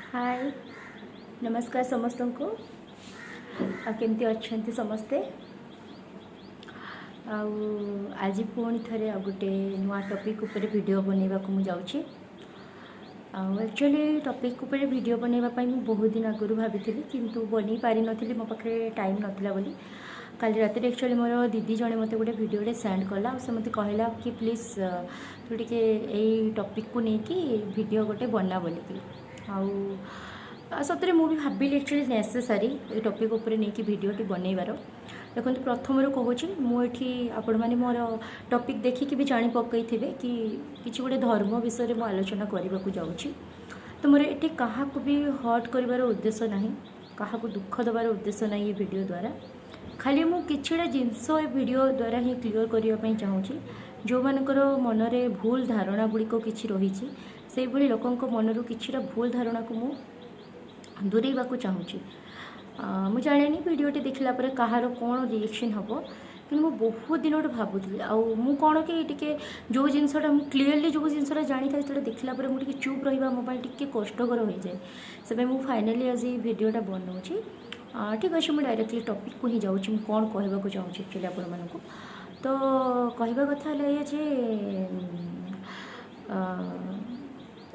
ହାଏ, ନମସ୍କାର ସମସ୍ତଙ୍କୁ। ଆଉ କେମିତି ଅଛନ୍ତି ସମସ୍ତେ? ଆଉ ଆଜି ପୁଣି ଥରେ ଆଉ ଗୋଟେ ନୂଆ ଟପିକ୍ ଉପରେ ଭିଡ଼ିଓ ବନେଇବାକୁ ମୁଁ ଯାଉଛି। ଆଉ ଆକ୍ଚୁଆଲି ଟପିକ୍ ଉପରେ ଭିଡ଼ିଓ ବନେଇବା ପାଇଁ ମୁଁ ବହୁତ ଦିନ ଆଗରୁ ଭାବିଥିଲି, କିନ୍ତୁ ବନେଇ ପାରିନଥିଲି, ମୋ ପାଖରେ ଟାଇମ୍ ନଥିଲା ବୋଲି। କାଲି ରାତିରେ ଆକ୍ଚୁଆଲି ମୋର ଦିଦି ଜଣେ ମୋତେ ଗୋଟେ ଭିଡ଼ିଓଟେ ସେଣ୍ଡ କଲା ଆଉ ସେ ମୋତେ କହିଲା କି ପ୍ଲିଜ୍ ତୁ ଟିକେ ଏଇ ଟପିକ୍କୁ ନେଇକି ଭିଡ଼ିଓ ଗୋଟେ ବନା ବୋଲିକି। ଆଉ ସତରେ ମୁଁ ବି ଭାବିଲି ଆକ୍ଚୁଆଲି ନେସେସାରୀ ଏଇ ଟପିକ୍ ଉପରେ ନେଇକି ଭିଡ଼ିଓଟି ବନେଇବାର। ଦେଖନ୍ତୁ, ପ୍ରଥମରୁ କହୁଛି, ମୁଁ ଏଠି ଆପଣମାନେ ମୋର ଟପିକ୍ ଦେଖିକି ବି ଜାଣି ପକାଇଥିବେ କି କିଛି ଗୋଟେ ଧର୍ମ ବିଷୟରେ ମୁଁ ଆଲୋଚନା କରିବାକୁ ଯାଉଛି। ତ ମୋର ଏଠି କାହାକୁ ବି ହର୍ଟ କରିବାର ଉଦ୍ଦେଶ୍ୟ ନାହିଁ, କାହାକୁ ଦୁଃଖ ଦେବାର ଉଦ୍ଦେଶ୍ୟ ନାହିଁ। ଏ ଭିଡ଼ିଓ ଦ୍ୱାରା ଖାଲି ମୁଁ କିଛିଟା ଜିନିଷ ଏ ଭିଡ଼ିଓ ଦ୍ୱାରା ହିଁ କ୍ଲିଅର୍ କରିବା ପାଇଁ ଚାହୁଁଛି। ଯେଉଁମାନଙ୍କର ମନରେ ଭୁଲ ଧାରଣା ଗୁଡ଼ିକ କିଛି ରହିଛି, ସେଇଭଳି ଲୋକଙ୍କ ମନରୁ କିଛିଟା ଭୁଲ ଧାରଣାକୁ ମୁଁ ଦୂରେଇବାକୁ ଚାହୁଁଛି। ମୁଁ ଜାଣେନି ଭିଡ଼ିଓଟି ଦେଖିଲା ପରେ କାହାର କ'ଣ ରିଏକ୍ସନ୍ ହେବ, କିନ୍ତୁ ମୁଁ ବହୁତ ଦିନଠୁ ଭାବୁଥିଲି। ଆଉ ମୁଁ କ'ଣ କି ଟିକେ ଯେଉଁ ଜିନିଷଟା ମୁଁ କ୍ଲିଅରଲି ଯେଉଁ ଜିନିଷଟା ଜାଣିଥାଏ, ସେଇଟା ଦେଖିଲା ପରେ ମୁଁ ଟିକେ ଚୁପ୍ ରହିବା ମୋ ପାଇଁ ଟିକେ କଷ୍ଟକର ହୋଇଯାଏ। ସେଥିପାଇଁ ମୁଁ ଫାଇନାଲି ଆଜି ଭିଡ଼ିଓଟା ବନାଉଛି। ଠିକ୍ ଅଛି, ମୁଁ ଡାଇରେକ୍ଟଲି ଟପିକ୍କୁ ହିଁ ଯାଉଛି। ମୁଁ କ'ଣ କହିବାକୁ ଚାହୁଁଛି ଆକ୍ଚୁଆଲି ଆପଣମାନଙ୍କୁ, ତ କହିବା କଥା ହେଲା ଏଇଆ ଯେ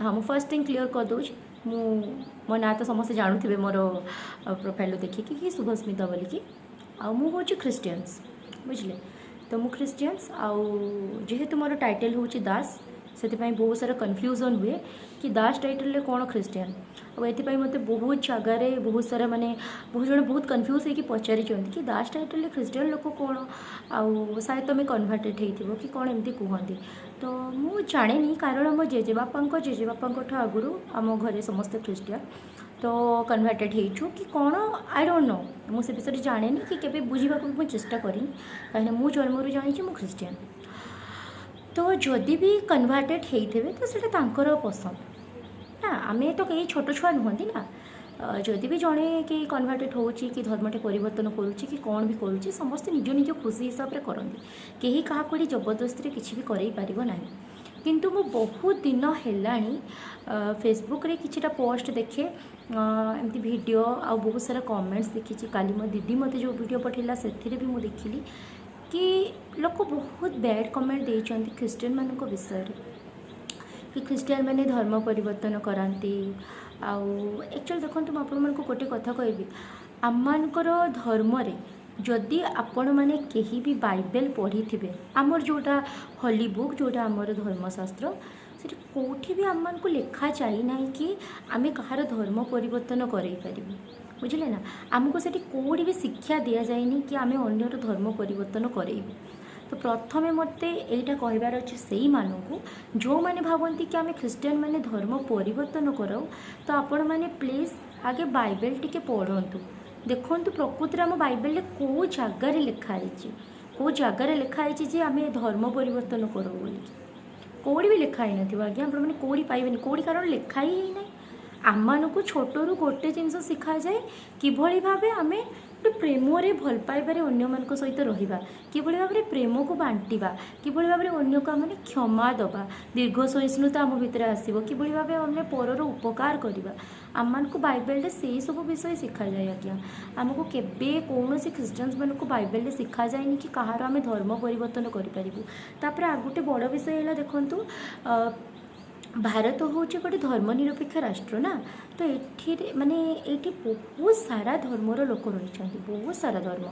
ହଁ, ମୁଁ ଫାର୍ଷ୍ଟ ଥିଙ୍ଗ କ୍ଲିଅର୍ କରିଦେଉଛି। ମୁଁ ମୋ ନାଁ ତ ସମସ୍ତେ ଜାଣୁଥିବେ ମୋର ପ୍ରୋଫାଇଲ୍ରୁ ଦେଖିକି କି ଶୁଭସ୍ମିତା ବୋଲିକି। ଆଉ ମୁଁ ହେଉଛି ଖ୍ରୀଷ୍ଟିଆନ୍ସ, ବୁଝିଲେ ତ? ମୁଁ ଖ୍ରୀଷ୍ଟିଆନ୍ସ ଆଉ ଯେହେତୁ ମୋର ଟାଇଟେଲ୍ ହେଉଛି ଦାସ, ସେଥିପାଇଁ ବହୁତ ସାରା କନଫ୍ୟୁଜନ୍ ହୁଏ କି ଦାସ ଟାଇଟେଲ୍ରେ କ'ଣ ଖ୍ରୀଷ୍ଟିଆନ୍? ଆଉ ଏଥିପାଇଁ ମୋତେ ବହୁତ ଜାଗାରେ ବହୁତ ସାରା ମାନେ ବହୁତ ଜଣ ବହୁତ କନଫ୍ୟୁଜ୍ ହେଇକି ପଚାରିଛନ୍ତି କି ଦାସ ଟାଇଟେଲ୍ରେ ଖ୍ରୀଷ୍ଟିଆନ୍ ଲୋକ କ'ଣ, ଆଉ ସାୟଦ ତୁମେ କନଭର୍ଟେଡ଼ ହେଇଥିବ କି କ'ଣ, ଏମିତି କୁହନ୍ତି। ତ ମୁଁ ଜାଣେନି, କାରଣ ମୋ ଜେଜେବାପାଙ୍କ ଜେଜେବାପାଙ୍କଠୁ ଆଗରୁ ଆମ ଘରେ ସମସ୍ତେ ଖ୍ରୀଷ୍ଟିଆନ୍। ତ କନଭର୍ଟେଡ଼ ହେଇଛୁ କି କ'ଣ, I don't know। ମୁଁ ସେ ବିଷୟରେ ଜାଣେନି କି କେବେ ବୁଝିବାକୁ ବି ମୁଁ ଚେଷ୍ଟା କରିନି, କାହିଁକିନା ମୁଁ ଜନ୍ମରୁ ଜାଣିଛି ମୁଁ ଖ୍ରୀଷ୍ଟିଆନ୍। ତ ଯଦି ବି କନଭର୍ଟେଡ଼ ହେଇଥିବେ, ତ ସେଇଟା ତାଙ୍କର ପସନ୍ଦ ନା। ଆମେ ତ କେହି ଛୋଟ ଛୁଆ ନୁହନ୍ତି ନା। ଯଦି ବି ଜଣେ କେହି କନଭର୍ଟେଡ଼ ହେଉଛି କି ଧର୍ମଟେ ପରିବର୍ତ୍ତନ କରୁଛି କି କ'ଣ ବି କରୁଛି, ସମସ୍ତେ ନିଜ ନିଜ ଖୁସି ହିସାବରେ କରନ୍ତି। କେହି କାହାକୁ ଏଠି ଜବରଦସ୍ତିରେ କିଛି ବି କରେଇ ପାରିବ ନାହିଁ। କିନ୍ତୁ ମୁଁ ବହୁତ ଦିନ ହେଲାଣି ଫେସବୁକ୍ରେ କିଛିଟା ପୋଷ୍ଟ ଦେଖେ, ଏମିତି ଭିଡ଼ିଓ ଆଉ ବହୁତ ସାରା କମେଣ୍ଟସ୍ ଦେଖିଛି। କାଲି ମୋ ଦିଦି ମୋତେ ଯେଉଁ ଭିଡ଼ିଓ ପଠାଇଲା, ସେଥିରେ ବି ମୁଁ ଦେଖିଲି କି ଲୋକ ବହୁତ ବ୍ୟାଡ଼୍ କମେଣ୍ଟ ଦେଇଛନ୍ତି ଖ୍ରୀଷ୍ଟିଆନମାନଙ୍କ ବିଷୟରେ, କି ଖ୍ରୀଷ୍ଟିଆନ ମାନେ ଧର୍ମ ପରିବର୍ତ୍ତନ କରାନ୍ତି। ଆଉ ଆକ୍ଚୁଆଲି ଦେଖନ୍ତୁ, ମୁଁ ଆପଣମାନଙ୍କୁ ଗୋଟେ କଥା କହିବି। ଆମମାନଙ୍କର ଧର୍ମରେ ଯଦି ଆପଣମାନେ କେହି ବି ବାଇବେଲ ପଢ଼ିଥିବେ, ଆମର ଯେଉଁଟା ହୋଲି ବୁକ୍, ଯେଉଁଟା ଆମର ଧର୍ମଶାସ୍ତ୍ର, ସେଠି କେଉଁଠି ବି ଆମମାନଙ୍କୁ ଲେଖା ଯାଇନାହିଁ କି ଆମେ କାହାର ଧର୍ମ ପରିବର୍ତ୍ତନ କରେଇ ପାରିବୁ, ବୁଝିଲେ ନା? ଆମକୁ ସେଠି କେଉଁଠି ବି ଶିକ୍ଷା ଦିଆଯାଇନି କି ଆମେ ଅନ୍ୟର ଧର୍ମ ପରିବର୍ତ୍ତନ କରେଇବୁ। ତ ପ୍ରଥମେ ମୋତେ ଏଇଟା କହିବାର ଅଛି ସେଇମାନଙ୍କୁ ଯେଉଁମାନେ ଭାବନ୍ତି କି ଆମେ ଖ୍ରୀଷ୍ଟିଆନ ମାନେ ଧର୍ମ ପରିବର୍ତ୍ତନ କରାଉ, ତ ଆପଣମାନେ ପ୍ଲିଜ୍ ଆଗେ ବାଇବେଲ ଟିକେ ପଢ଼ନ୍ତୁ। ଦେଖନ୍ତୁ, ପ୍ରକୃତରେ ଆମ ବାଇବେଲରେ କେଉଁ ଜାଗାରେ ଲେଖା ହେଇଛି, କେଉଁ ଜାଗାରେ ଲେଖା ହେଇଛି ଯେ ଆମେ ଧର୍ମ ପରିବର୍ତ୍ତନ କରାଉ ବୋଲିକି? କେଉଁଠି ବି ଲେଖା ହେଇନଥିବ ଆଜ୍ଞା। ଆପଣମାନେ କେଉଁଠି ପାଇବେନି କେଉଁଠି, କାରଣ ଲେଖା ହିଁ ହେଇନାହିଁ। ଆମମାନଙ୍କୁ ଛୋଟରୁ ଗୋଟେ ଜିନିଷ ଶିଖାଯାଏ, କିଭଳି ଭାବେ ଆମେ ଗୋଟେ ପ୍ରେମରେ, ଭଲ ପାଇବାରେ ଅନ୍ୟମାନଙ୍କ ସହିତ ରହିବା, କିଭଳି ଭାବରେ ପ୍ରେମକୁ ବାଣ୍ଟିବା, କିଭଳି ଭାବରେ ଅନ୍ୟକୁ ଆମେ କ୍ଷମା ଦେବା, ଦୀର୍ଘ ସହିଷ୍ଣୁତା ଆମ ଭିତରେ ଆସିବ, କିଭଳି ଭାବେ ଆମେ ପରର ଉପକାର କରିବା। ଆମମାନଙ୍କୁ ବାଇବେଲରେ ସେଇ ସବୁ ବିଷୟ ଶିଖାଯାଏ ଆଜ୍ଞା। ଆମକୁ କେବେ କୌଣସି ଖ୍ରୀଷ୍ଟିଆନ୍ସମାନଙ୍କୁ ବାଇବେଲରେ ଶିଖାଯାଏନି କି କାହାର ଆମେ ଧର୍ମ ପରିବର୍ତ୍ତନ କରିପାରିବୁ। ତାପରେ ଆଉ ଗୋଟେ ବଡ଼ ବିଷୟ ହେଲା, ଦେଖନ୍ତୁ, ଭାରତ ହେଉଛି ଗୋଟେ ଧର୍ମ ନିରପେକ୍ଷ ରାଷ୍ଟ୍ର ନା। ତ ଏଠିରେ ମାନେ ଏଇଠି ବହୁତ ସାରା ଧର୍ମର ଲୋକ ରହିଛନ୍ତି, ବହୁତ ସାରା ଧର୍ମ,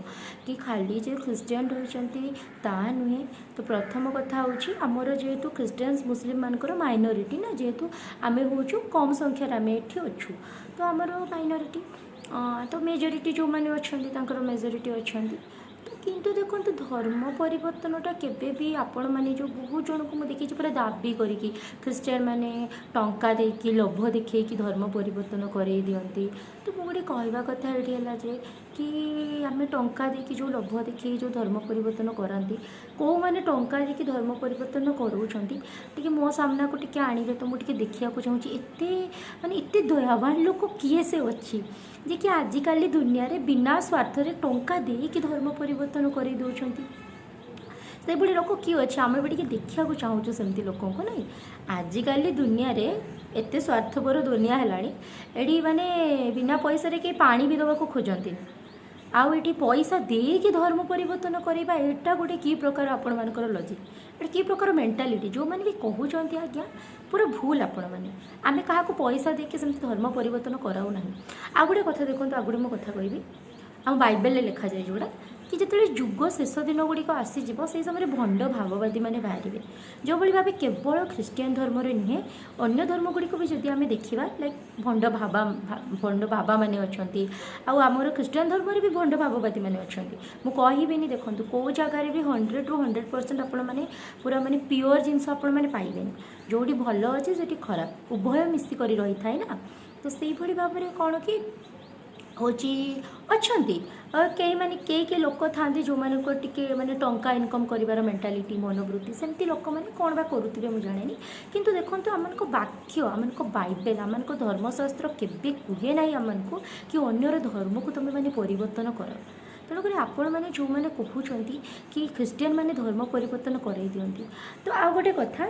କି ଖାଲି ଯେ ଖ୍ରୀଷ୍ଟିଆନ ରହିଛନ୍ତି ତା ନୁହେଁ। ତ ପ୍ରଥମ କଥା ହେଉଛି, ଆମର ଯେହେତୁ ଖ୍ରୀଷ୍ଟିଆନ୍ସ ମୁସଲିମମାନଙ୍କର ମାଇନରିଟି ନା, ଯେହେତୁ ଆମେ ହେଉଛୁ କମ୍ ସଂଖ୍ୟାରେ ଆମେ ଏଠି ଅଛୁ, ତ ଆମର ମାଇନରିଟି। ତ ମେଜରିଟି ଯେଉଁମାନେ ଅଛନ୍ତି, ତାଙ୍କର ମେଜରିଟି ଅଛନ୍ତି। ତ କିନ୍ତୁ ଦେଖନ୍ତୁ, ଧର୍ମ ପରିବର୍ତ୍ତନଟା କେବେ ବି ଆପଣମାନେ ଯେଉଁ ବହୁତ ଜଣଙ୍କୁ ମୁଁ ଦେଖିଛି ପୁରା ଦାବି କରିକି ଖ୍ରୀଷ୍ଟିଆନ ମାନେ ଟଙ୍କା ଦେଇକି, ଲୋଭ ଦେଖେଇକି ଧର୍ମ ପରିବର୍ତ୍ତନ କରେଇ ଦିଅନ୍ତି। ତ ମୁଁ ଗୋଟେ କହିବା କଥା ଏଇଠି ହେଲା ଯେ କି ଆମେ ଟଙ୍କା ଦେଇକି ଯେଉଁ ଲୋଭ ଦେଖେଇକି ଯେଉଁ ଧର୍ମ ପରିବର୍ତ୍ତନ କରାନ୍ତି, କେଉଁମାନେ ଟଙ୍କା ଦେଇକି ଧର୍ମ ପରିବର୍ତ୍ତନ କରାଉଛନ୍ତି, ଟିକେ ମୋ ସାମ୍ନାକୁ ଟିକେ ଆଣିବେ ତ ମୁଁ ଟିକେ ଦେଖିବାକୁ ଚାହୁଁଛି। ଏତେ ମାନେ ଏତେ ଦୟାବାନ ଲୋକ କିଏ ସେ ଅଛି ଯେ କି ଆଜିକାଲି ଦୁନିଆରେ ବିନା ସ୍ୱାର୍ଥରେ ଟଙ୍କା ଦେଇକି ଧର୍ମ ପରିବର୍ତ୍ତନ କରେଇ ଦେଉଛନ୍ତି? ସେଇଭଳି ଲୋକ କିଏ ଅଛି? ଆମେ ବି ଟିକେ ଦେଖିବାକୁ ଚାହୁଁଛୁ ସେମିତି ଲୋକଙ୍କୁ। ନାଇଁ, ଆଜିକାଲି ଦୁନିଆରେ ଏତେ ସ୍ୱାର୍ଥପର ଦୁନିଆ ହେଲାଣି, ଏଠି ମାନେ ବିନା ପଇସାରେ କେହି ପାଣି ବି ଦେବାକୁ ଖୋଜନ୍ତିନି। ଆଉ ଏଠି ପଇସା ଦେଇକି ଧର୍ମ ପରିବର୍ତ୍ତନ କରିବା, ଏଇଟା ଗୋଟେ କି ପ୍ରକାର ଆପଣମାନଙ୍କର ଲଜିକ୍? ଏଇଟା କି ପ୍ରକାର ମେଣ୍ଟାଲିଟି? ଯେଉଁମାନେ ବି କହୁଛନ୍ତି ଆଜ୍ଞା, ପୁରା ଭୁଲ ଆପଣମାନେ। ଆମେ କାହାକୁ ପଇସା ଦେଇକି ସେମିତି ଧର୍ମ ପରିବର୍ତ୍ତନ କରାଉ ନାହିଁ। ଆଉ ଗୋଟେ କଥା ଦେଖନ୍ତୁ, ଆଉ ଗୋଟେ ମୁଁ କଥା କହିବି। ଆମ ବାଇବେଲରେ ଲେଖାଯାଏ ଯେଉଁଟା କି ଯେତେବେଳେ ଯୁଗ ଶେଷ ଦିନ ଗୁଡ଼ିକ ଆସିଯିବ, ସେଇ ସମୟରେ ଭଣ୍ଡ ଭାବବାଦୀମାନେ ବାହାରିବେ। ଯେଉଁଭଳି ଭାବେ କେବଳ ଖ୍ରୀଷ୍ଟିଆନ ଧର୍ମରେ ନୁହେଁ, ଅନ୍ୟ ଧର୍ମ ଗୁଡ଼ିକୁ ବି ଯଦି ଆମେ ଦେଖିବା, ଲାଇକ୍ ଭଣ୍ଡ ବାବାମାନେ ଅଛନ୍ତି ଆଉ ଆମର ଖ୍ରୀଷ୍ଟିଆନ ଧର୍ମରେ ବି ଭଣ୍ଡ ଭାବବାଦୀମାନେ ଅଛନ୍ତି। ମୁଁ କହିବିନି, ଦେଖନ୍ତୁ, କେଉଁ ଜାଗାରେ ବି 100ରୁ 100% ଆପଣମାନେ ପୁରା ମାନେ ପିଓର ଜିନିଷ ଆପଣମାନେ ପାଇବେନି। ଯେଉଁଠି ଭଲ ଅଛି, ସେଠି ଖରାପ, ଉଭୟ ମିଶିକରି ରହିଥାଏ ନା। ତ ସେଇଭଳି ଭାବରେ କ'ଣ କି ହେଉଛି, ଅଛନ୍ତି କେହି ମାନେ କେହି କେହି ଲୋକ ଥାଆନ୍ତି, ଯେଉଁମାନଙ୍କ ଟିକେ ମାନେ ଟଙ୍କା ଇନକମ୍ କରିବାର ମେଣ୍ଟାଲିଟି, ମନୋବୃତ୍ତି। ସେମିତି ଲୋକମାନେ କ'ଣ ବା କରୁଥିବେ ମୁଁ ଜାଣେନି। କିନ୍ତୁ ଦେଖନ୍ତୁ, ଆମମାନଙ୍କ ବାକ୍ୟ, ଆମମାନଙ୍କ ବାଇବେଲ, ଆମମାନଙ୍କ ଧର୍ମଶାସ୍ତ୍ର କେବେ କୁହେ ନାହିଁ ଆମମାନଙ୍କୁ କି ଅନ୍ୟର ଧର୍ମକୁ ତୁମେ ମାନେ ପରିବର୍ତ୍ତନ କର। ତେଣୁକରି ଆପଣମାନେ ଯେଉଁମାନେ କହୁଛନ୍ତି କି ଖ୍ରୀଷ୍ଟିଆନ ମାନେ ଧର୍ମ ପରିବର୍ତ୍ତନ କରାଇ ଦିଅନ୍ତି, ତ ଆଉ ଗୋଟେ କଥା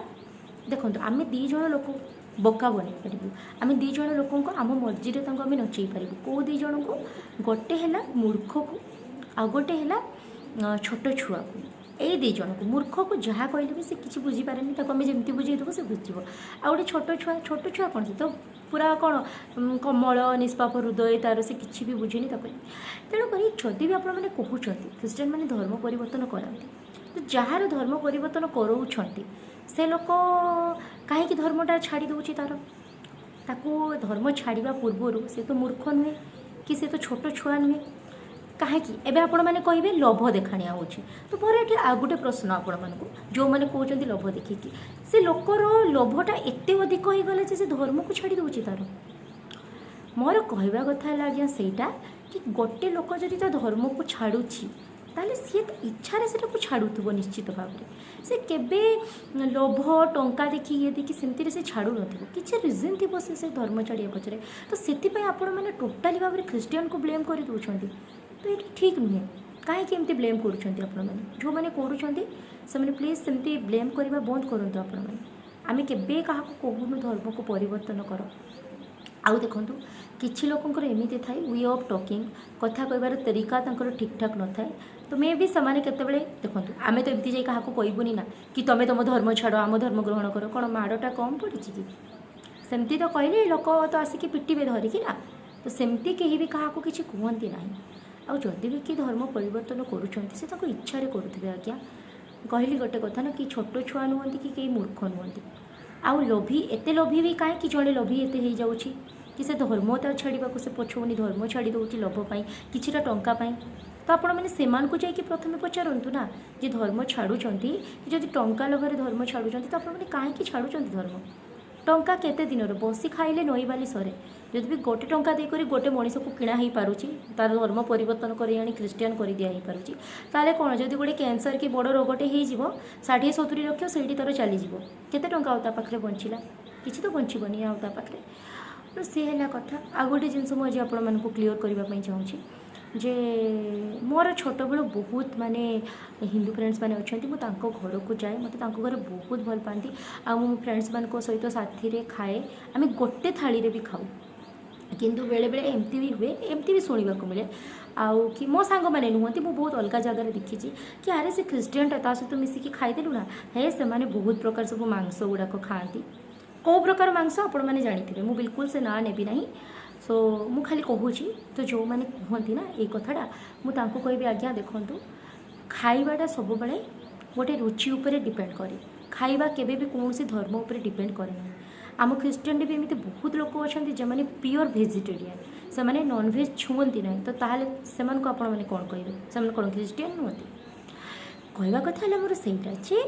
ଦେଖନ୍ତୁ, ଆମେ ଦୁଇ ଜଣ ଲୋକ ବୋକା ବନେଇ ପାରିବୁ। ଆମେ ଦୁଇ ଜଣ ଲୋକଙ୍କୁ ଆମ ମର୍ଜିରେ ତାଙ୍କୁ ଆମେ ନଚେଇ ପାରିବୁ। କେଉଁ ଦୁଇ ଜଣଙ୍କୁ? ଗୋଟେ ହେଲା ମୂର୍ଖକୁ, ଆଉ ଗୋଟେ ହେଲା ଛୋଟ ଛୁଆକୁ। ଏଇ ଦୁଇ ଜଣକୁ, ମୂର୍ଖକୁ ଯାହା କହିଲେ ବି ସେ କିଛି ବୁଝିପାରେନି, ତାକୁ ଆମେ ଯେମିତି ବୁଝେଇଦେବୁ ସେ ବୁଝିଯିବ। ଆଉ ଗୋଟେ ଛୋଟ ଛୁଆ, ଛୋଟ ଛୁଆ କ'ଣ, ସେ ତ ପୁରା କ'ଣ କମଳ ନିଷ୍ପାପ ହୃଦୟ ତାର, ସେ କିଛି ବି ବୁଝେନି ତାକୁ। ତେଣୁକରି ଯଦି ବି ଆପଣମାନେ କହୁଛନ୍ତି ଖ୍ରୀଷ୍ଟିଆନ ମାନେ ଧର୍ମ ପରିବର୍ତ୍ତନ କରାନ୍ତି, ତ ଯାହାର ଧର୍ମ ପରିବର୍ତ୍ତନ କରାଉଛନ୍ତି, ସେ ଲୋକ କାହିଁକି ଧର୍ମଟା ଛାଡ଼ି ଦେଉଛି ତାର? ତାକୁ ଧର୍ମ ଛାଡ଼ିବା ପୂର୍ବରୁ ସେ ତ ମୂର୍ଖ ନୁହେଁ କି ସେ ତ ଛୋଟ ଛୁଆ ନୁହେଁ। କାହିଁକି? ଏବେ ଆପଣମାନେ କହିବେ ଲୋଭ ଦେଖାଣିଆ ହେଉଛି। ତ ମୋର ଏଠି ଆଉ ଗୋଟେ ପ୍ରଶ୍ନ ଆପଣମାନଙ୍କୁ, ଯେଉଁମାନେ କହୁଛନ୍ତି ଲୋଭ ଦେଖିକି, ସେ ଲୋକର ଲୋଭଟା ଏତେ ଅଧିକ ହେଇଗଲା ଯେ ସେ ଧର୍ମକୁ ଛାଡ଼ି ଦେଉଛି ତାର? ମୋର କହିବା କଥା ହେଲା ଆଜ୍ଞା ସେଇଟା କି ଗୋଟେ ଲୋକ ଯଦି ତା ଧର୍ମକୁ ଛାଡ଼ୁଛି, ତାହେଲେ ସିଏ ତା ଇଚ୍ଛାରେ ସେଟାକୁ ଛାଡ଼ୁଥିବ ନିଶ୍ଚିତ ଭାବରେ। ସେ କେବେ ଲୋଭ, ଟଙ୍କା ଦେଖି, ଇଏ ଦେଖି ସେମିତିରେ ସେ ଛାଡ଼ୁନଥିବ। କିଛି ରିଜନ୍ ଥିବ ସେ ସେ ଧର୍ମ ଛାଡ଼ିବା ପଛରେ। ତ ସେଥିପାଇଁ ଆପଣମାନେ ଟୋଟାଲି ଭାବରେ ଖ୍ରୀଷ୍ଟିଆନକୁ ବ୍ଲେମ୍ କରିଦେଉଛନ୍ତି, ତ ଏଇଟା ଠିକ୍ ନୁହେଁ। କାହିଁକି ଏମିତି ବ୍ଲେମ୍ କରୁଛନ୍ତି ଆପଣମାନେ? ଯେଉଁମାନେ କରୁଛନ୍ତି, ସେମାନେ ପ୍ଲିଜ୍ ସେମିତି ବ୍ଲେମ୍ କରିବା ବନ୍ଦ କରନ୍ତୁ ଆପଣମାନେ। ଆମେ କେବେ କାହାକୁ କହୁନୁ ଧର୍ମକୁ ପରିବର୍ତ୍ତନ କର। ଆଉ ଦେଖନ୍ତୁ, କିଛି ଲୋକଙ୍କର ଏମିତି ଥାଏ we of talking, କଥା କହିବାର ତରିକା ତାଙ୍କର ଠିକ୍ଠାକ୍ ନଥାଏ। ତ ମେ ବି ସେମାନେ କେତେବେଳେ, ଦେଖନ୍ତୁ, ଆମେ ତ ଏମିତି ଯାଇ କାହାକୁ କହିବୁନି ନା କି ତମେ ତୁମ ଧର୍ମ ଛାଡ଼, ଆମ ଧର୍ମ ଗ୍ରହଣ କର। କ'ଣ ମାଡ଼ଟା କମ୍ ପଡ଼ିଛି କି? ସେମିତି ତ କହିଲେ ଲୋକ ତ ଆସିକି ପିଟିବେ ଧରିକି ନା। ତ ସେମିତି କେହି ବି କାହାକୁ କିଛି କୁହନ୍ତି ନାହିଁ। ଆଉ ଯଦି ବି କିଏ ଧର୍ମ ପରିବର୍ତ୍ତନ କରୁଛନ୍ତି, ସେ ତାଙ୍କ ଇଚ୍ଛାରେ କରୁଥିବେ ଆଜ୍ଞା। କହିଲି ଗୋଟେ କଥା ନା କି ଛୋଟ ଛୁଆ ନୁହନ୍ତି କି କେହି ମୂର୍ଖ ନୁହନ୍ତି। ଆଉ ଲୋଭି, ଏତେ ଲୋଭି ବି କାହିଁକି ଜଣେ ଲୋଭି ଏତେ ହେଇଯାଉଛି କି ସେ ଧର୍ମ ତାର ଛାଡ଼ିବାକୁ ସେ ପଛଉନି, ଧର୍ମ ଛାଡ଼ି ଦେଉଛି ଲୋଭ ପାଇଁ, କିଛିଟା ଟଙ୍କା ପାଇଁ? ତ ଆପଣମାନେ ସେମାନଙ୍କୁ ଯାଇକି ପ୍ରଥମେ ପଚାରନ୍ତୁ ନା, ଯେ ଧର୍ମ ଛାଡ଼ୁଛନ୍ତି କି ଯଦି ଟଙ୍କା ଲୋଭରେ ଧର୍ମ ଛାଡ଼ୁଛନ୍ତି, ତ ଆପଣମାନେ କାହିଁକି ଛାଡ଼ୁଛନ୍ତି ଧର୍ମ? ଟଙ୍କା କେତେ ଦିନର? ବସି ଖାଇଲେ ନଈ ବାଲି ସରେ। ଯଦି ବି ଗୋଟେ ଟଙ୍କା ଦେଇକରି ଗୋଟେ ମଣିଷକୁ କିଣା ହେଇପାରୁଛି, ତାର ଧର୍ମ ପରିବର୍ତ୍ତନ କରି ଆଣି ଖ୍ରୀଷ୍ଟିଆନ କରିଦିଆ ହେଇପାରୁଛି, ତାହେଲେ କ'ଣ ଯଦି ଗୋଟେ କ୍ୟାନ୍ସର କି ବଡ଼ ରୋଗଟେ ହେଇଯିବ, 60-70 ଲକ୍ଷ ସେଇଠି ତାର ଚାଲିଯିବ। କେତେ ଟଙ୍କା ଆଉ ତା ପାଖରେ ବଞ୍ଚିଲା? କିଛି ତ ବଞ୍ଚିବନି ଆଉ ତା ପାଖରେ। ତ ସେ ହେଲା କଥା। ଆଉ ଗୋଟେ ଜିନିଷ ମୁଁ ଆଜି ଆପଣମାନଙ୍କୁ କ୍ଲିଅର୍ କରିବା ପାଇଁ ଚାହୁଁଛି ଯେ ମୋର ଛୋଟବେଳୁ ବହୁତ ମାନେ ହିନ୍ଦୁ ଫ୍ରେଣ୍ଡସ୍ ମାନେ ଅଛନ୍ତି। ମୁଁ ତାଙ୍କ ଘରକୁ ଯାଏ, ମୋତେ ତାଙ୍କ ଘରେ ବହୁତ ଭଲ ପାଆନ୍ତି। ଆଉ ମୁଁ ମୋ ଫ୍ରେଣ୍ଡସ୍ମାନଙ୍କ ସହିତ ସାଥିରେ ଖାଏ, ଆମେ ଗୋଟେ ଥାଳିରେ ବି ଖାଉ। କିନ୍ତୁ ବେଳେବେଳେ ଏମିତି ବି ହୁଏ, ଏମିତି ବି ଶୁଣିବାକୁ ମିଳେ, ଆଉ କି ମୋ ସାଙ୍ଗମାନେ ନୁହନ୍ତି, ମୁଁ ବହୁତ ଅଲଗା ଜାଗାରେ ଦେଖିଛି କି ଆରେ, ସେ ଖ୍ରୀଷ୍ଟିଆନଟା, ତା ସହିତ ମିଶିକି ଖାଇଦେଲୁ ନା, ହେ ସେମାନେ ବହୁତ ପ୍ରକାର ସବୁ ମାଂସ ଗୁଡ଼ାକ ଖାଆନ୍ତି। କେଉଁ ପ୍ରକାର ମାଂସ ଆପଣମାନେ ଜାଣିଥିବେ, ମୁଁ ବିଲକୁଲ ସେ ନାଁ ନେବି ନାହିଁ। ସୋ ମୁଁ ଖାଲି କହୁଛି, ତ ଯେଉଁମାନେ କୁହନ୍ତି ନା ଏଇ କଥାଟା, ମୁଁ ତାଙ୍କୁ କହିବି, ଆଜ୍ଞା ଦେଖନ୍ତୁ, ଖାଇବାଟା ସବୁବେଳେ ଗୋଟେ ରୁଚି ଉପରେ ଡିପେଣ୍ଡ କରେ। ଖାଇବା କେବେ ବି କୌଣସି ଧର୍ମ ଉପରେ ଡିପେଣ୍ଡ କରେ ନାହିଁ। ଆମ ଖ୍ରୀଷ୍ଟିଆନରେ ବି ଏମିତି ବହୁତ ଲୋକ ଅଛନ୍ତି, ଯେଉଁମାନେ ପିଓର ଭେଜିଟେରିଆନ୍, ସେମାନେ ନନଭେଜ୍ ଛୁଅନ୍ତି ନାହିଁ। ତ ତାହେଲେ ସେମାନଙ୍କୁ ଆପଣମାନେ କ'ଣ କହିବେ? ସେମାନେ କ'ଣ ଖ୍ରୀଷ୍ଟିଆନ ନୁହନ୍ତି? କହିବା କଥା ହେଲା ମୋର ସେଇଟା ଯେ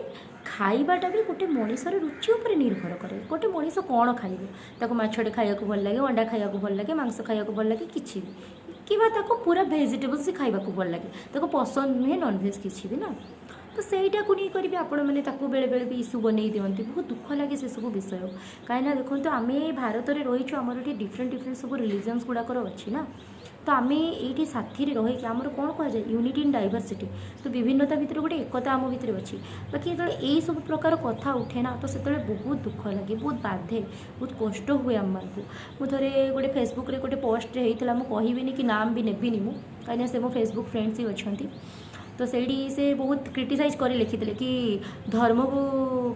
ଖାଇବାଟା ବି ଗୋଟେ ମଣିଷର ରୁଚି ଉପରେ ନିର୍ଭର କରେ। ଗୋଟେ ମଣିଷ କ'ଣ ଖାଇବ? ତାକୁ ମାଛଟେ ଖାଇବାକୁ ଭଲ ଲାଗେ, ଅଣ୍ଡା ଖାଇବାକୁ ଭଲ ଲାଗେ, ମାଂସ ଖାଇବାକୁ ଭଲ ଲାଗେ, କିଛି ବି, କିମ୍ବା ତାକୁ ପୁରା ଭେଜିଟେବଲ୍ସ ଖାଇବାକୁ ଭଲ ଲାଗେ, ତାକୁ ପସନ୍ଦ ନୁହେଁ ନନଭେଜ୍ କିଛି ବି ନା। ତ ସେଇଟାକୁ ନେଇକରି ବି ଆପଣମାନେ ତାକୁ ବେଳେବେଳେ ବି ଇସ୍ୟୁ ବନେଇ ଦିଅନ୍ତି। ବହୁତ ଦୁଃଖ ଲାଗେ ସେସବୁ ବିଷୟ। କାହିଁକିନା ଦେଖନ୍ତୁ, ଆମେ ଭାରତରେ ରହିଛୁ, ଆମର ଏଠି ଡିଫରେଣ୍ଟ ଡିଫରେଣ୍ଟ ସବୁ ରିଲିଜନ୍ସ ଗୁଡ଼ାକର ଅଛି ନା। ତ ଆମେ ଏଇଠି ସାଥିରେ ରହିକି, ଆମର କ'ଣ କୁହାଯାଏ, ୟୁନିଟି ଇନ୍ ଡାଇଭର୍ସିଟି। ତ ବିଭିନ୍ନତା ଭିତରେ ଗୋଟେ ଏକତା ଆମ ଭିତରେ ଅଛି। ବାକି ଯେତେବେଳେ ଏଇସବୁ ପ୍ରକାର କଥା ଉଠେ ନା, ତ ସେତେବେଳେ ବହୁତ ଦୁଃଖ ଲାଗେ, ବହୁତ ବାଧେ, ବହୁତ କଷ୍ଟ ହୁଏ ଆମମାନଙ୍କୁ। ମୁଁ ଥରେ ଗୋଟେ ଫେସବୁକ୍ରେ ଗୋଟେ ପୋଷ୍ଟରେ ହେଇଥିଲା, ମୁଁ କହିବିନି କି ନାମ ବି ନେବିନି ମୁଁ, କାହିଁକିନା ସେ ମୋ ଫେସବୁକ୍ ଫ୍ରେଣ୍ଡସ୍ ହିଁ ଅଛନ୍ତି। ତ ସେଇଠି ସେ ବହୁତ କ୍ରିଟିସାଇଜ୍ କରି ଲେଖିଥିଲେ କି ଧର୍ମକୁ,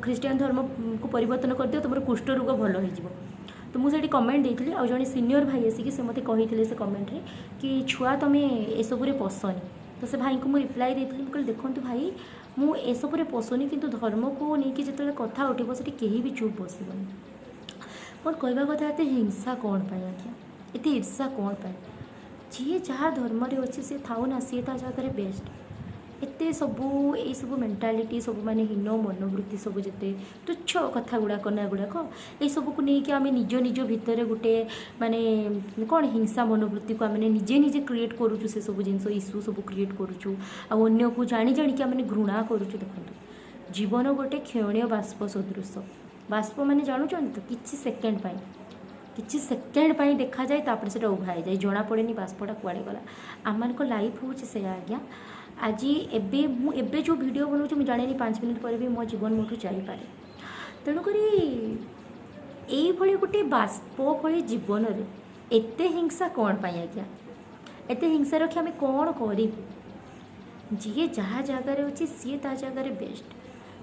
ଖ୍ରୀଷ୍ଟିଆନ ଧର୍ମକୁ ପରିବର୍ତ୍ତନ କରିଦିଅ, ତୁମର କୁଷ୍ଠ ରୋଗ ଭଲ ହେଇଯିବ। ତ ମୁଁ ସେଇଠି କମେଣ୍ଟ ଦେଇଥିଲି ଆଉ ଜଣେ ସିନିୟର ଭାଇ ଆସିକି ସେ ମୋତେ କହିଥିଲେ ସେ କମେଣ୍ଟରେ କି ଛୁଆ, ତୁମେ ଏସବୁରେ ପଶନି। ତ ସେ ଭାଇଙ୍କୁ ମୁଁ ରିପ୍ଲାଏ ଦେଇଥିଲି, ମୁଁ କହିଲି, ଦେଖନ୍ତୁ ଭାଇ, ମୁଁ ଏସବୁରେ ପଶୁନି, କିନ୍ତୁ ଧର୍ମକୁ ନେଇକି ଯେତେବେଳେ କଥା ଉଠିବ, ସେଠି କେହି ବି ଚୁପ୍ ବସିବନି। ମୋର କହିବା କଥା, ଏତେ ହିଂସା କ'ଣ ପାଇଁ ଆଜ୍ଞା? ଏତେ ଈର୍ଷା କ'ଣ ପାଇଁ? ଯିଏ ଯାହା ଧର୍ମରେ ଅଛି ସିଏ ଥାଉ ନା, ସିଏ ତା ଜାଗାରେ ବେଷ୍ଟ। ଏତେ ସବୁ ଏଇସବୁ ମେଣ୍ଟାଲିଟି ସବୁ, ମାନେ ହୀନ ମନୋବୃତ୍ତି ସବୁ, ଯେତେ ତୁଚ୍ଛ କଥା ଗୁଡ଼ାକ ନା ଗୁଡ଼ାକ, ଏଇସବୁକୁ ନେଇକି ଆମେ ନିଜ ନିଜ ଭିତରେ ଗୋଟେ ମାନେ କ'ଣ ହିଂସା ମନୋବୃତ୍ତିକୁ ଆମେ ନିଜେ ନିଜେ କ୍ରିଏଟ୍ କରୁଛୁ। ସେସବୁ ଜିନିଷ, ଇସ୍ୟୁ ସବୁ କ୍ରିଏଟ୍ କରୁଛୁ ଆଉ ଅନ୍ୟକୁ ଜାଣି ଜାଣିକି ଆମେ ଘୃଣା କରୁଛୁ। ଦେଖନ୍ତୁ, ଜୀବନ ଗୋଟେ କ୍ଷଣୀୟ ବାଷ୍ପ ସଦୃଶ। ବାଷ୍ପ ମାନେ ଜାଣୁଛନ୍ତି ତ? କିଛି ସେକେଣ୍ଡ ପାଇଁ, କିଛି ସେକେଣ୍ଡ ପାଇଁ ଦେଖାଯାଏ, ତାପରେ ସେଇଟା ଉଭା ହେଇଯାଏ, ଜଣାପଡ଼େନି ବାଷ୍ପଟା କୁଆଡ଼େ ଗଲା। ଆମମାନଙ୍କ ଲାଇଫ୍ ହେଉଛି ସେଇଆ ଆଜ୍ଞା। ଆଜି ଏବେ ମୁଁ ଏବେ ଯେଉଁ ଭିଡ଼ିଓ ବନାଉଛି, ମୁଁ ଜାଣିନି 5 ମିନିଟ୍ ପରେ ବି ମୋ ଜୀବନ ମୋଠୁ ଯାଇପାରେ। ତେଣୁକରି ଏଇଭଳି ଗୋଟେ ବାଷ୍ପ ଭଳି ଜୀବନରେ ଏତେ ହିଂସା କ'ଣ ପାଇଁ ଆଜ୍ଞା? ଏତେ ହିଂସା ରଖି ଆମେ କ'ଣ କରିବୁ? ଯିଏ ଯାହା ଜାଗାରେ ଅଛି, ସିଏ ତା ଜାଗାରେ ବେଷ୍ଟ।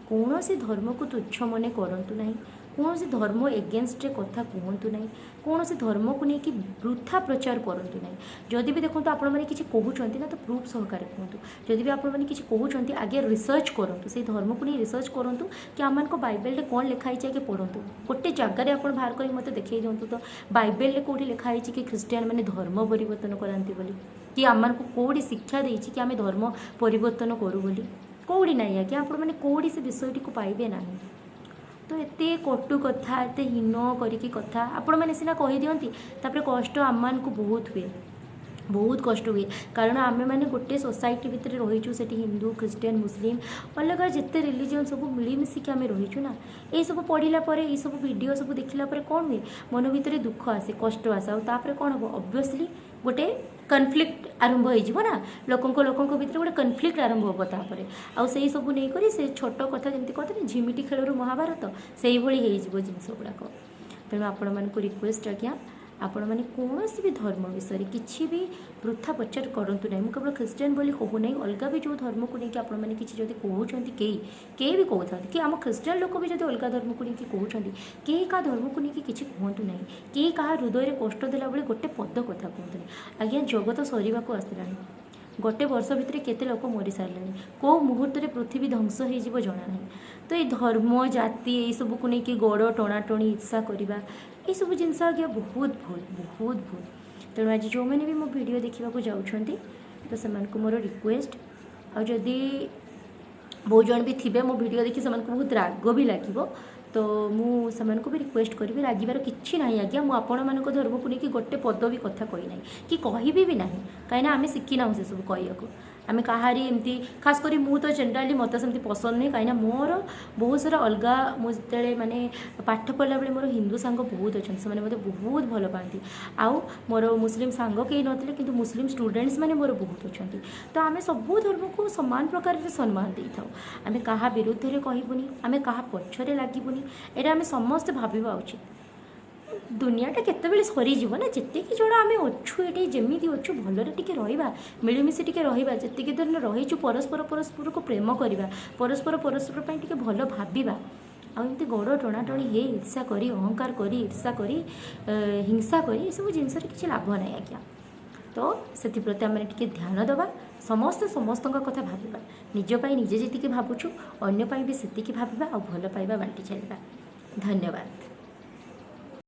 କୌଣସି ଧର୍ମକୁ ତୁଚ୍ଛ ମନେ କରନ୍ତୁ ନାହିଁ, କୌଣସି ଧର୍ମ ଏଗେନଷ୍ଟରେ କଥା କୁହନ୍ତୁ ନାହିଁ, କୌଣସି ଧର୍ମକୁ ନେଇକି ବୃଥା ପ୍ରଚାର କରନ୍ତୁ ନାହିଁ। ଯଦି ବି ଦେଖନ୍ତୁ, ଆପଣମାନେ କିଛି କହୁଛନ୍ତି ନା, ତ ପ୍ରୁଫ୍ ସହକାରେ କୁହନ୍ତୁ। ଯଦି ବି ଆପଣମାନେ କିଛି କହୁଛନ୍ତି, ଆଗେ ରିସର୍ଚ୍ଚ କରନ୍ତୁ, ସେଇ ଧର୍ମକୁ ନେଇ ରିସର୍ଚ୍ଚ କରନ୍ତୁ କି ଆମମାନଙ୍କ ବାଇବେଲରେ କ'ଣ ଲେଖା ହେଇଛି, ଆଗେ ପଢ଼ନ୍ତୁ। ଗୋଟେ ଜାଗାରେ ଆପଣ ବାହାର କରି ମୋତେ ଦେଖେଇ ଦିଅନ୍ତୁ ତ, ବାଇବେଲରେ କେଉଁଠି ଲେଖା ହେଇଛି କି ଖ୍ରୀଷ୍ଟିଆନ ମାନେ ଧର୍ମ ପରିବର୍ତ୍ତନ କରାନ୍ତି ବୋଲି, କି ଆମମାନଙ୍କୁ କେଉଁଠି ଶିକ୍ଷା ଦେଇଛି କି ଆମେ ଧର୍ମ ପରିବର୍ତ୍ତନ କରୁ ବୋଲି? କେଉଁଠି ନାହିଁ ଆଜ୍ଞା। ଆପଣମାନେ କେଉଁଠି ସେ ବିଷୟଟିକୁ ପାଇବେ ନାହିଁ। ତ ଏତେ କଟୁ କଥା, ଏତେ ହୀନ କରିକି କଥା ଆପଣମାନେ ସିନା କହିଦିଅନ୍ତି, ତାପରେ କଷ୍ଟ ଆମମାନଙ୍କୁ ବହୁତ ହୁଏ, ବହୁତ କଷ୍ଟ ହୁଏ। କାରଣ ଆମେମାନେ ଗୋଟେ ସୋସାଇଟି ଭିତରେ ରହିଛୁ। ସେଠି ହିନ୍ଦୁ, ଖ୍ରୀଷ୍ଟିଆନ, ମୁସଲିମ, ଅଲଗା ଯେତେ ରିଲିଜିଅନ୍ ସବୁ ମିଳିମିଶିକି ଆମେ ରହିଛୁ ନା। ଏଇସବୁ ପଢ଼ିଲା ପରେ, ଏଇସବୁ ଭିଡ଼ିଓ ସବୁ ଦେଖିଲା ପରେ କ'ଣ ହୁଏ? ମନ ଭିତରେ ଦୁଃଖ ଆସେ, କଷ୍ଟ ଆସେ। ଆଉ ତାପରେ କ'ଣ ହେବ? ଅବଭିୟସଲି ଗୋଟେ କନଫ୍ଲିକ୍ଟ ଆରମ୍ଭ ହେଇଯିବ ନା। ଲୋକଙ୍କ ଲୋକଙ୍କ ଭିତରେ ଗୋଟେ କନଫ୍ଲିକ୍ଟ ଆରମ୍ଭ ହେବ ତାପରେ। ଆଉ ସେଇ ସବୁ ନେଇକରି ସେ ଛୋଟ କଥା, ଯେମିତି କହନ୍ତିନି ଝିମିଟି ଖେଳରୁ ମହାଭାରତ, ସେଇଭଳି ହେଇଯିବ ଜିନିଷ ଗୁଡ଼ାକ। ତେଣୁ ଆପଣମାନଙ୍କୁ ରିକ୍ୱେଷ୍ଟ ଆଜ୍ଞା, ଆପଣମାନେ କୌଣସି ବି ଧର୍ମ ବିଷୟରେ କିଛି ବି ବୃଥା ପ୍ରଚାର କରନ୍ତୁ ନାହିଁ। ମୁଁ କେବଳ ଖ୍ରୀଷ୍ଟିଆନ ବୋଲି କହୁନାହିଁ, ଅଲଗା ବି ଯେଉଁ ଧର୍ମକୁ ନେଇକି ଆପଣମାନେ କିଛି ଯଦି କହୁଛନ୍ତି, କେହି କେହି ବି କହୁଥାନ୍ତି କି ଆମ ଖ୍ରୀଷ୍ଟିଆନ ଲୋକ ବି ଯଦି ଅଲଗା ଧର୍ମକୁ ନେଇକି କହୁଛନ୍ତି, କେହି କାହା ଧର୍ମକୁ ନେଇକି କିଛି କୁହନ୍ତୁ ନାହିଁ। କେହି କାହା ହୃଦୟରେ କଷ୍ଟ ଦେଲା ଭଳି ଗୋଟେ ପଦ କଥା କୁହନ୍ତୁ ନାହିଁ। ଆଜ୍ଞା, ଜଗତ ସରିବାକୁ ଆସିଲାଣି। ଗୋଟେ ବର୍ଷ ଭିତରେ କେତେ ଲୋକ ମରିସାରିଲେଣି। କେଉଁ ମୁହୂର୍ତ୍ତରେ ପୃଥିବୀ ଧ୍ୱଂସ ହେଇଯିବ ଜଣା ନାହିଁ। ତ ଏଇ ଧର୍ମ, ଜାତି, ଏଇସବୁକୁ ନେଇକି ଗୋଡ଼ ଟଣାଟଣି, ଈର୍ଷା କରିବା, ଏଇସବୁ ଜିନିଷ ଆଜ୍ଞା ବହୁତ ଭୁଲ, ବହୁତ ଭୁଲ। ତେଣୁ ଆଜି ଯେଉଁମାନେ ବି ମୋ ଭିଡ଼ିଓ ଦେଖିବାକୁ ଯାଉଛନ୍ତି, ତ ସେମାନଙ୍କୁ ମୋର ରିକ୍ୱେଷ୍ଟ। ଆଉ ଯଦି ବହୁତ ଜଣ ବି ଥିବେ, ମୋ ଭିଡ଼ିଓ ଦେଖି ସେମାନଙ୍କୁ ବହୁତ ରାଗ ବି ଲାଗିବ, ତ ମୁଁ ସେମାନଙ୍କୁ ବି ରିକ୍ୱେଷ୍ଟ କରିବି, ରାଗିବାର କିଛି ନାହିଁ ଆଜ୍ଞା। ମୁଁ ଆପଣମାନଙ୍କ ଧର୍ମକୁ ନେଇକି ଗୋଟେ ପଦ ବି କଥା କହିନାହିଁ କି କହିବି ବି ନାହିଁ, କାହିଁକିନା ଆମେ ଶିଖିନାହୁଁ ସେସବୁ କହିବାକୁ। ଆମେ କାହାରି ଏମିତି, ଖାସ କରି ମୁଁ ତ ଜେନେରାଲି ମୋତେ ସେମିତି ପସନ୍ଦ ନୁହେଁ, କାହିଁକିନା ମୋର ବହୁତ ସାରା ଅଲଗା, ମୁଁ ଯେତେବେଳେ ମାନେ ପାଠ ପଢ଼ିଲା ବେଳେ ମୋର ହିନ୍ଦୁ ସାଙ୍ଗ ବହୁତ ଅଛନ୍ତି, ସେମାନେ ମୋତେ ବହୁତ ଭଲ ପାଆନ୍ତି। ଆଉ ମୋର ମୁସଲିମ ସାଙ୍ଗ କେହି ନଥିଲେ, କିନ୍ତୁ ମୁସଲିମ ଷ୍ଟୁଡେଣ୍ଟସ୍ ମାନେ ମୋର ବହୁତ ଅଛନ୍ତି। ତ ଆମେ ସବୁ ଧର୍ମକୁ ସମାନ ପ୍ରକାରରେ ସମ୍ମାନ ଦେଇଥାଉ। ଆମେ କାହା ବିରୁଦ୍ଧରେ କହିବୁନି, ଆମେ କାହା ପଛରେ ଲାଗିବୁନି। ଏଇଟା ଆମେ ସମସ୍ତେ ଭାବିବା ଉଚିତ। ଦୁନିଆଟା କେତେବେଳେ ସରିଯିବ ନା, ଯେତିକି ଜଣ ଆମେ ଅଛୁ ଏଠି, ଯେମିତି ଅଛୁ ଭଲରେ ଟିକେ ରହିବା, ମିଳିମିଶି ଟିକେ ରହିବା। ଯେତିକି ଦିନ ରହିଛୁ, ପରସ୍ପର ପରସ୍ପରକୁ ପ୍ରେମ କରିବା, ପରସ୍ପର ପରସ୍ପର ପାଇଁ ଟିକେ ଭଲ ଭାବିବା। ଆଉ ଏମିତି ଗୋଡ଼ ଟଣାଟଣି ହେଇ, ଈର୍ଷା କରି, ଅହଙ୍କାର କରି, ଈର୍ଷା କରି, ହିଂସା କରି, ଏସବୁ ଜିନିଷରେ କିଛି ଲାଭ ନାହିଁ ଆଜ୍ଞା। ତ ସେଥିପ୍ରତି ଆମେ ଟିକେ ଧ୍ୟାନ ଦେବା। ସମସ୍ତେ ସମସ୍ତଙ୍କ କଥା ଭାବିବା। ନିଜ ପାଇଁ ନିଜେ ଯେତିକି ଭାବୁଛୁ, ଅନ୍ୟ ପାଇଁ ବି ସେତିକି ଭାବିବା ଆଉ ଭଲ ପାଇବା ବାଣ୍ଟି ଚାଲିବା। ଧନ୍ୟବାଦ।